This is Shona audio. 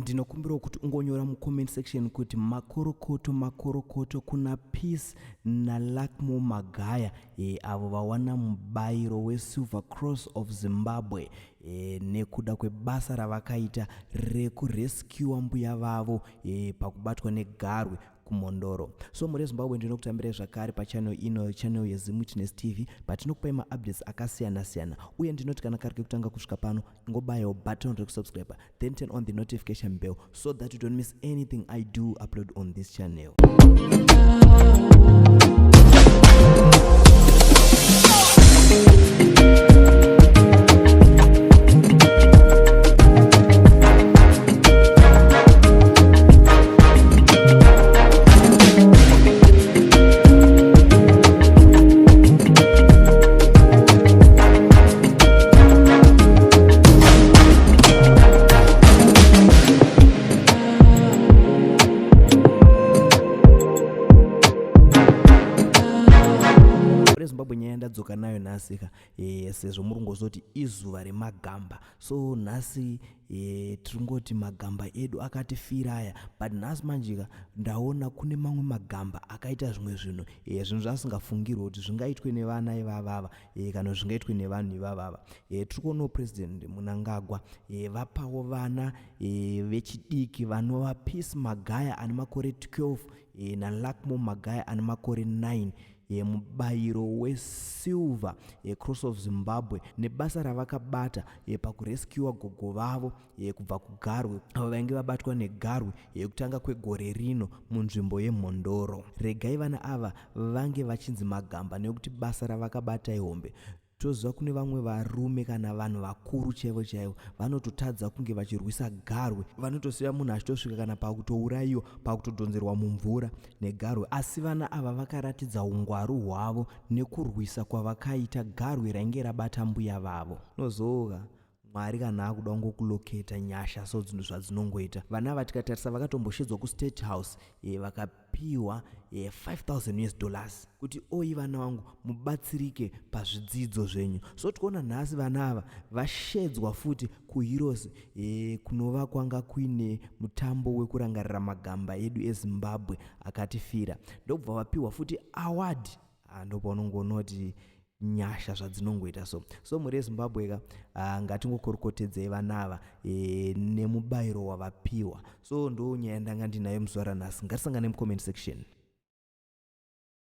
Ndinokumbirawo kuti ungonyora mucomment section kuti makorokoto makorokoto kuna Peace naLuckmore Magaya e, avo vawana mubayiro weSilver Cross of Zimbabwe e, nekuda kwebasa ravakaita rekurescuwa mbuya vavo e, pakubatwa negarwe kuMhondoro. So mhuri yeZimbabwe ndinokutambirai zvakare pachannel ino, channel yeZimwitness TV, patinokupai maupdates akasiyana siyana, uye ndinoti kana kari kekutanga kusvika pano ingobayawo button rekusubscribe, then turn on the notification bell so that you don't miss anything I do upload on this channel. Zimbabwe nyaya yandadzoka nayo nhasi ka e, sezvo muri kungozoti izuva remagamba, so nhasi e, tiri kungoti magamba edu akatifira aya, but nhasi manjika ndaona kune mamwe magamba akaita zvimwe zvinhu e, zvinhu zvasingafungirwe kuti zvingaitwe nevana ivavava e, kana zvingaitwe nevanhu ivavava. E, tiri kuonawo President Munangagwa e, vapawo vana e, vechidiki vanova Peace Magaya ane makore 12 e, naLuckmore Magaya ane makore 9 mubayiro weSilver Cross of Zimbabwe nebasa ravakabata pakurescuwa gogo vavo kubva kugarwe, avo vainge vabatwa negarwe yekutanga kwegore rino munzvimbo yeMhondoro. Regai vana ava vange vachinzi magamba nekuti basa ravakabata ihombe. Toziva kune vamwe varume kana vanhu vakuru chaivo chaivo vanototadza kunge vachirwisa garwe, vanotosiya munhu achitosvika kana pakutourayiwa, pakutodhonzerwa mumvura negarwe. Asi vana ava vakaratidza ungwaru hwavo nekurwisa kwavakaita garwe rainge rabata mbuya vavo. Nozooka Mwari kana akuda kungokuloketa nyasha so dzinhu zvadzinongoita. Vana ava tikatarisa vakatomboshedzwa kuState House e, vakapiwa e, 5000 US dollars kuti oyi vana vangu mubatsirike pazvidzidzo zvenyu. So tikuona nhasi vana ava vashedzwa futi kuHeroes e, kunova kwanga kuine mutambo wekurangarira magamba edu eZimbabwe akatifira, ndokubva vapiwa futi award. Ah, ndopaunongoona kuti nyasha zvadzinongoita. So so mhuri yeZimbabwe ka, ngatingokorokotedzei vana ava e, nemubayiro wavapiwa. So ndo nyaya ndanga ndinayo muzuva ranhasi. Ngatisangane mucomment section.